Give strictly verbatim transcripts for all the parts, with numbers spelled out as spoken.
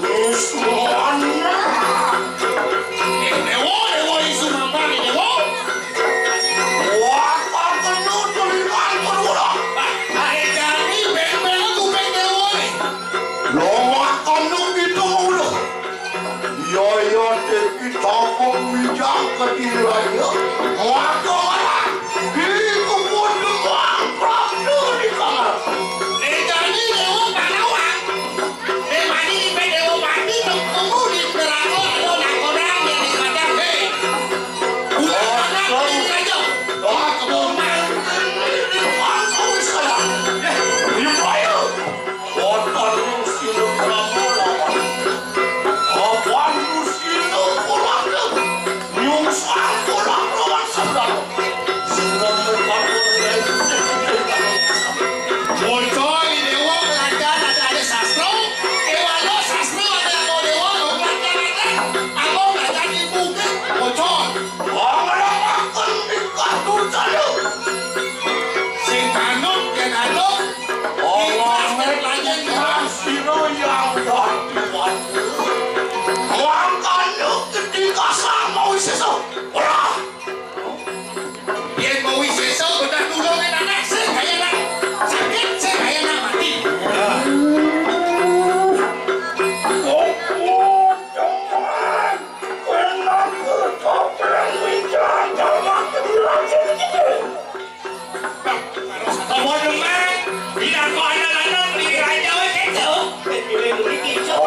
Wis mana? Eh, Déwa, Déwa, isu mampang, Déwa. Wah, kakenu tulingan perwira. Ah, eh, jadi beng-beng kuping Déwa né. Lo makan nu gitu udah. Ya, ya, Déwa. Tangkong wijang kediri raja. Maka malah dikubur demang prapta di kamar. Ejani Déwa Pandawa. Déwani di Déwa mati temu di neraka ada nakodang yang dikadang. Hei. Ulah anak di raja. Wah, kebomang. Wah, kau salah. Ini bahaya. Kotor sila kamu lawan. Apan sila pulang. Nyungsang pulang lawan saudara. Sila berkata. Bocor di Déwa belajar ada-ada sastra. Déwa lo sastra ada lo Déwa lo belajar ada. Aku belajar di bukit. Bocor. Wong ngelawaken di katu saya. Sing manut yen anu. Wong ikhlas yen lajeng ikhlas. Sira yang dadi watu. Mangkane ketika sang mau sesuk. Ora. Yen mau sesuk, udah tulung yen anak, sing kaya anak sakit, sing kaya anak mati. Oh, oh, jangan. Apa demen? Bila kau anak-anak, pilih raja, weh, kacau. Pilih duit, kacau.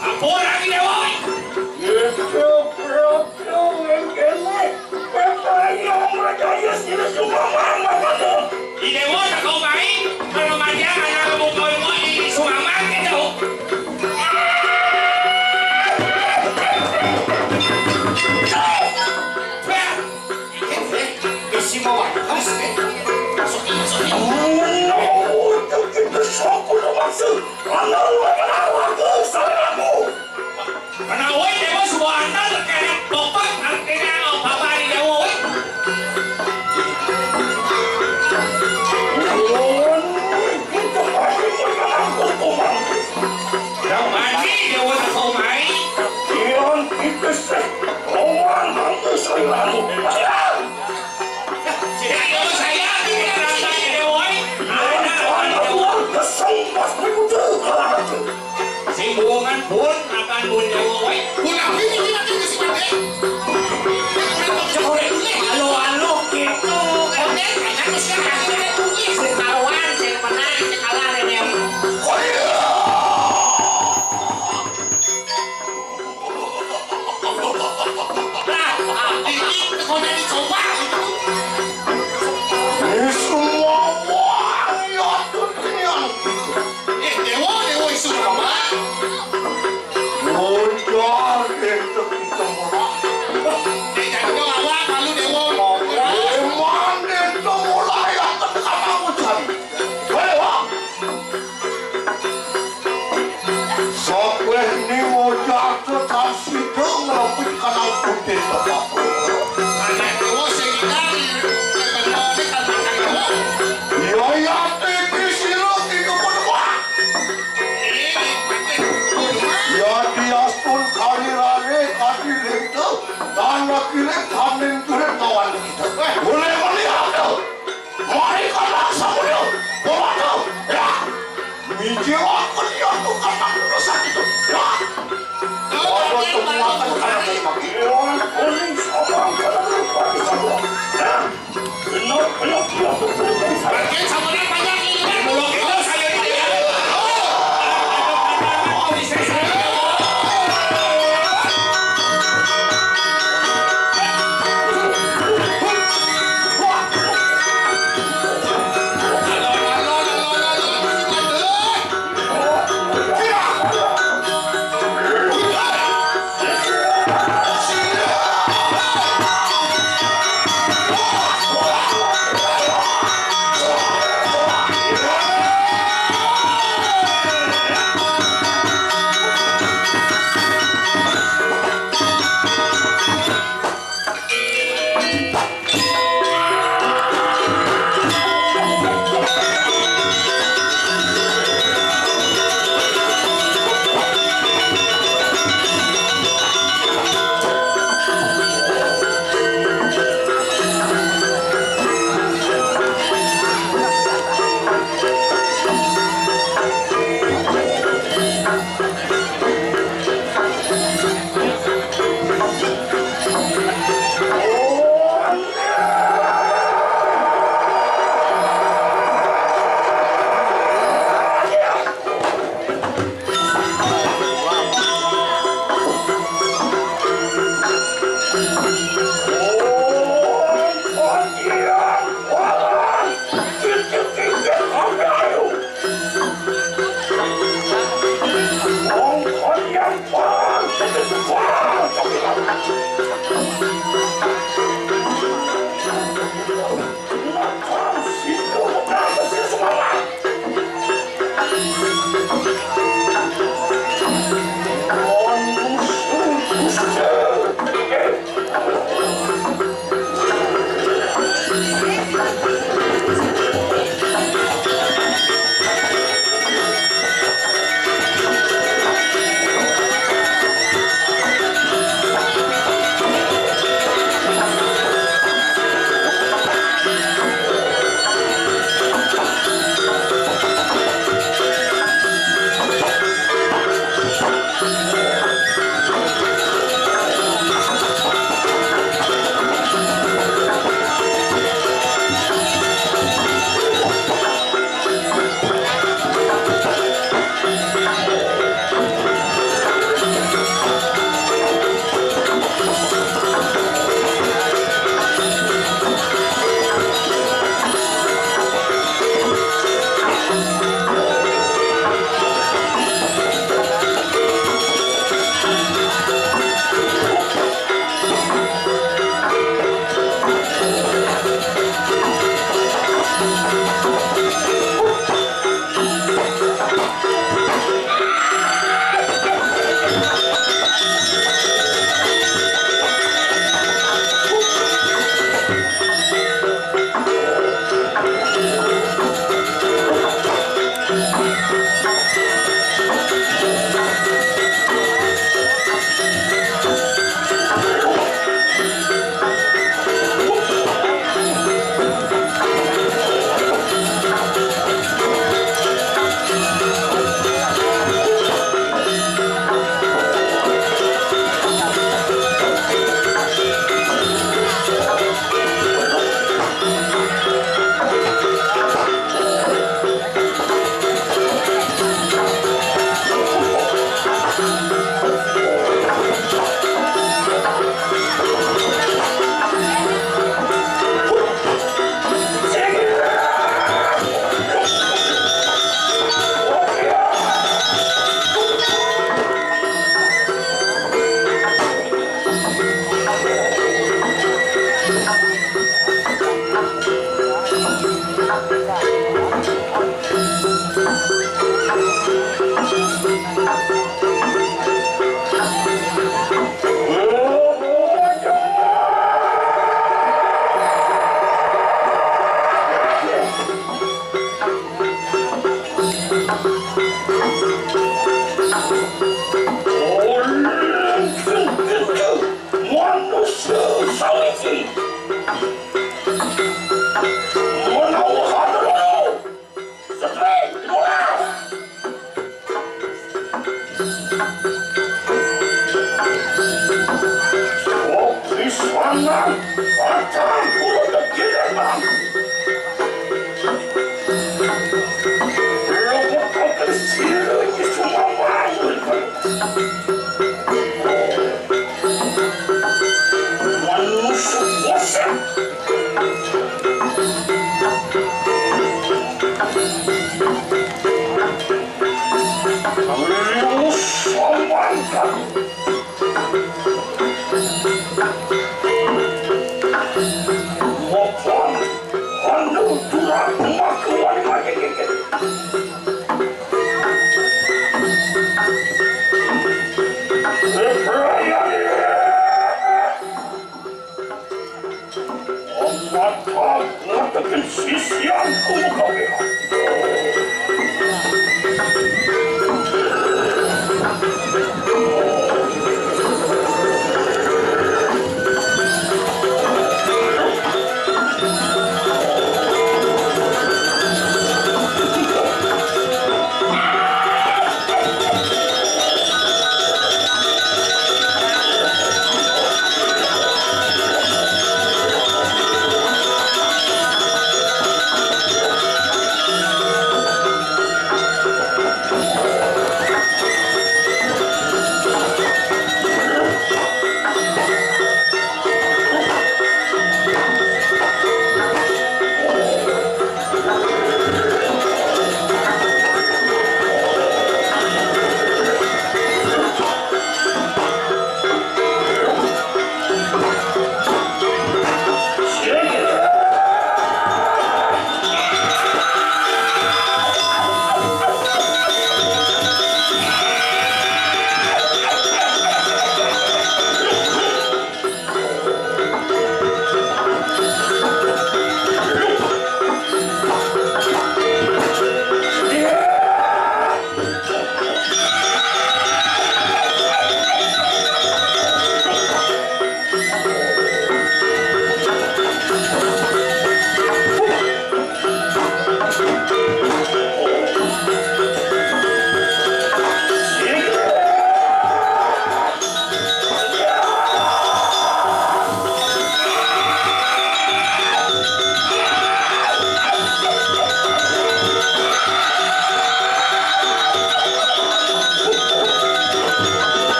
Apa orang ini, weh? Itu berapa yang kena? Apa yang mereka, ya, sila semua mama, mama. Di Déwa teko mai, ana manjang ana rembug kowe kok di Sumaman gitu. Bang, iki, eh, bisi mau waras, eh. Masuk, masuk, masuk. Oh, no, itu kita sokul masuk. Ana luwih kenal aku, salahmu. Menawi Déwa Suwanta tekan pepet artine apa-apa di Déwa, weh. Nuwun, kita pasti menang hukuman. Yang mati Déwa teko mai. Yang kita sih, lawan aku salahmu. Ayo! Sing ayo saya iki rasane woi. Anak woi. Kesel pas begitu kalah. Sing bohongan pun akan pun nyawa woi. Pun aku iki mati mesti mati. Coba alo-alo gitu. Oke, kan mesti aku tulis. Sing karuan, sing menang, sing kalah, ini. Oh, iya. Lah, iki tekone dicoba. Wis semua wong ya dunia. Eh, Déwa, Déwa iso coba. Bocah itu kita mulai. Wah, nek jadi kau awak, lalu Déwa. Emang itu mulai yang pertama aku cari. Hei, Wak. Sakweh ni wajah tetap sida ngrepit kanang putih tetap. Anak tuwa sing ilang, kebenaran kan makan tuwa. Ya, ya, iki sira iki pun, Wak. Ya, diastun kali rare, kali lento, tanah kiring, kaning turing kawan kita. Boleh melihat tu. Mari kata samudra, bawa tu, ya. Miji wakun ya tu kata urusan itu, ya. Waduh, tunggu wakun kata terima. Iwan kuning sabang kata lupa di sabang. Ya. Benar, benar, benar, benar, benar. Bagian samudra panjang ini kan. Mulut itu saya ini.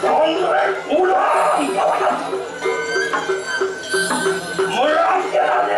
Kongres ulang. Merangkak.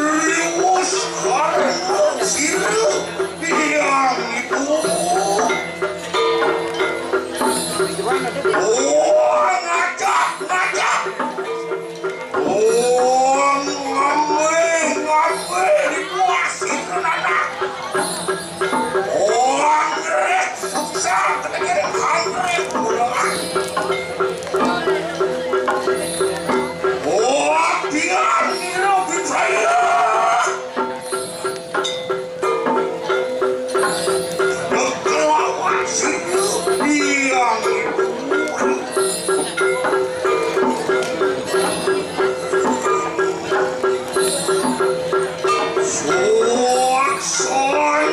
Riwus karena sirih yang itu. Oh, ngajak, ngajak. Oh, ngambil, ngambil di puas itu nana. Oh, anggrek, susah, kena kirim anggrek, pulang. Oh, biar ngira percaya. Kelawan situ biang itu. Suak son.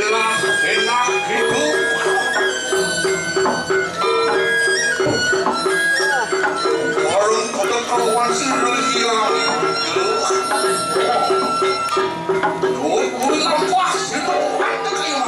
Lah, enak gitu. Warung kota kawan sih, iya. Duit, duit, lampah, gitu. Mantep, iya.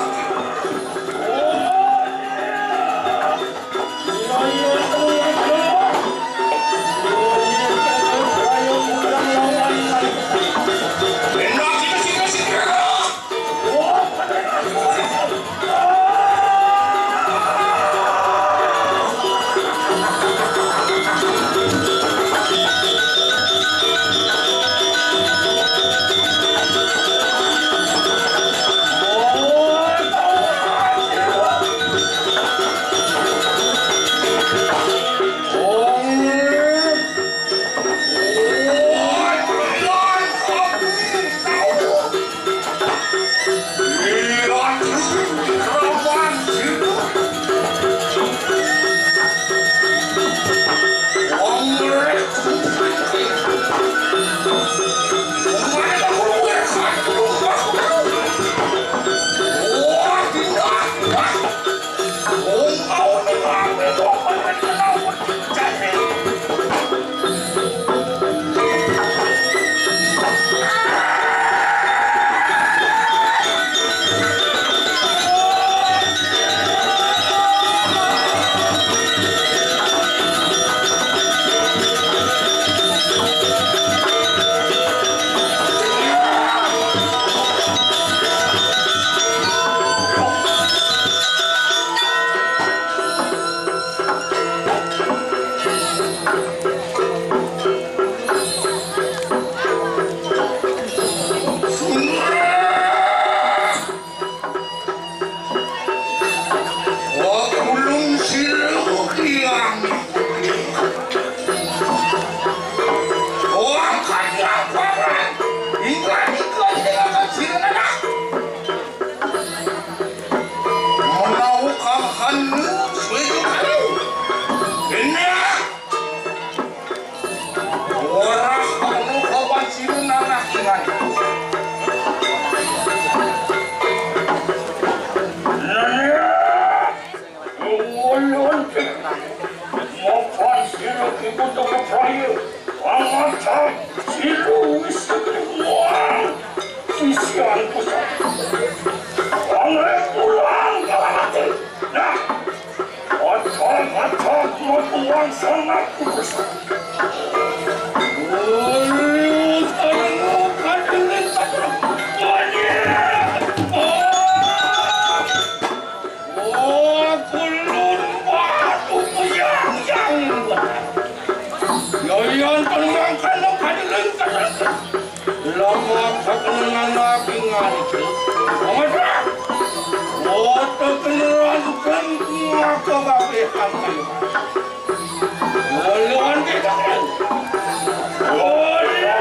Ulun cek mapan sira ibu toko praya. Amat sira wis muang sisian pusat. Angre pulang kalamati. Nah, acak-acak matuang sangat pusat. Ulun kamu kadirin katruk. Wanyir. Oh. Oh, kulun batu kuyang yang. Yoyon tenang kanu kadirin katruk. Lama kakenangan lagi ngantuk. Mengedak. Otak kenerankan maka babehan kayu. Laluan kita. Oh, iya.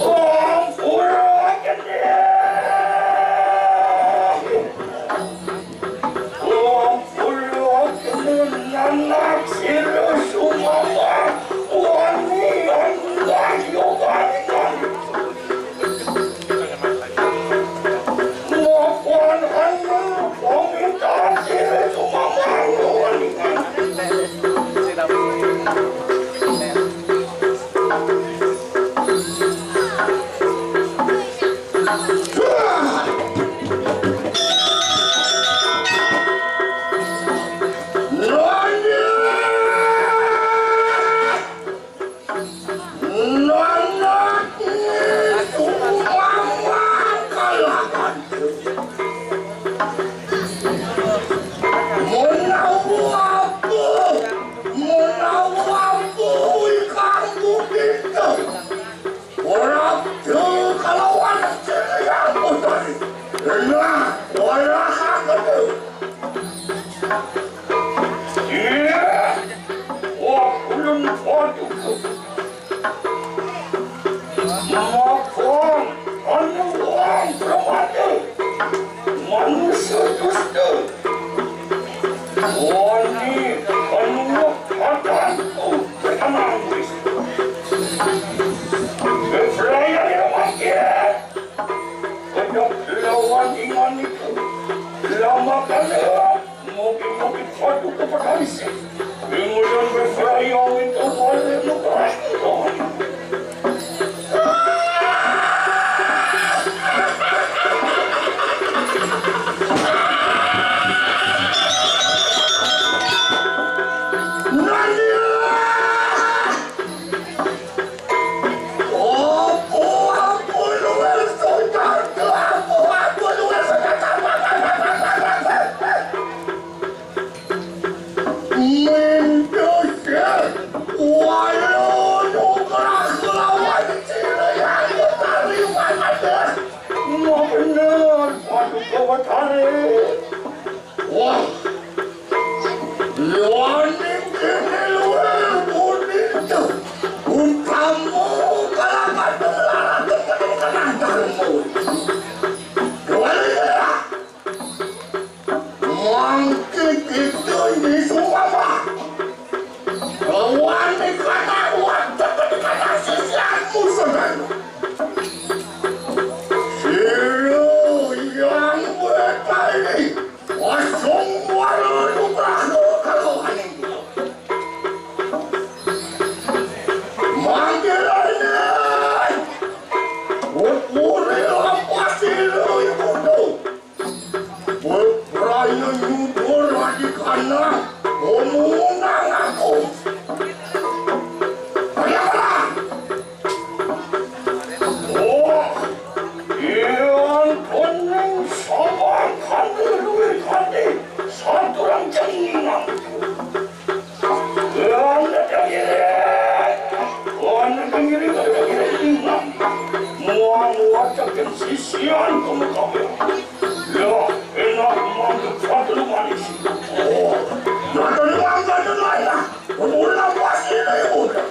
Ampura gedé. Ampura gedé, anak sira sumama. Wani anak yoga. Nanging sumama kalawan menawa apa, menawa apa ingkang bukita. Ora kalawan sing liyane. Nah, ora kakedu. Iya. Wah, ulun waduh. Makan anu wong pramati. Manusia dusta. Wani anu makan. Oh, tenang, wis. Befraya ya makin. Kedok lawan ingon itu. Lama kali. Mungkin-mungkin suatu kepercayaan. Kemudian berserayang itu boleh lupa. Nadia! Opo aku luwih sujata? Opo aku luwih sujata? Mendoza, walau nugrah lawan ciri yang utari manader. Mau bener, waduh, kawatare. Wah, Yoning kene luwih budi. Umpamu kalawan larat kepenuh kenanganmu. Wali ya. Mangke kita ini sumama. Lawan dikata, wadah dikata sisianmu, saudara. Sira yang berkali. Kosong wara nugraha kalawaning. Mangkirane. Putune lampah sira ibu. Bebraya nyudur adikana. Omongan aku. Ayo, Pak. Oh, yang kuning sama kami luwih kami satu rancangan. Yang ada diri, yang ada diri, yang ada diri. Muang wacakan sisian kamu kami. Ya, enak mantap satu manis. Oh, ya, dari mangga dan lainnya. Pemuda pasti ini, Bunda.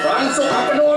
Langsung apa dong?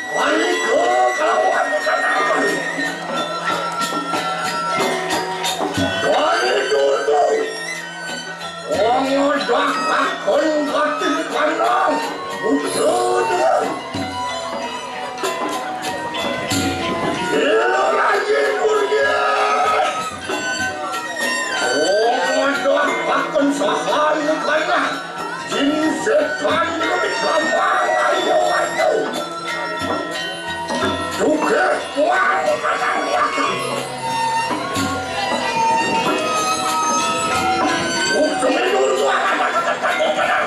Kali ke kalawan kanaman. Kali dulu. Wong odak takon batin kandang. Udah. Gila lagi dunia. Wong odak takon sahani kandang. Jin setan lebih gampang ayo ayo. Juga wong kandang lihat. Buk semenur gua ada kata-kata.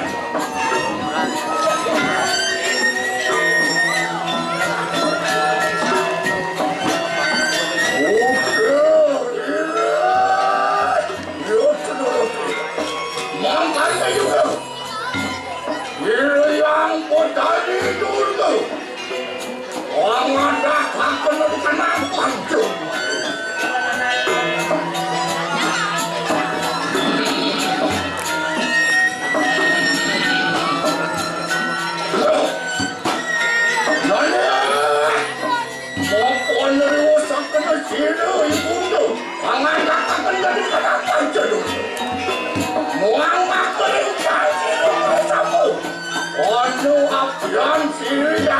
Makanya juga, yang kota itu, orang ada akan dikenal panjang. Pokoknya rusak kena sira ibu tu. Pangan akan jadi kena panjang. Muang makan sira sama. Anu apian sira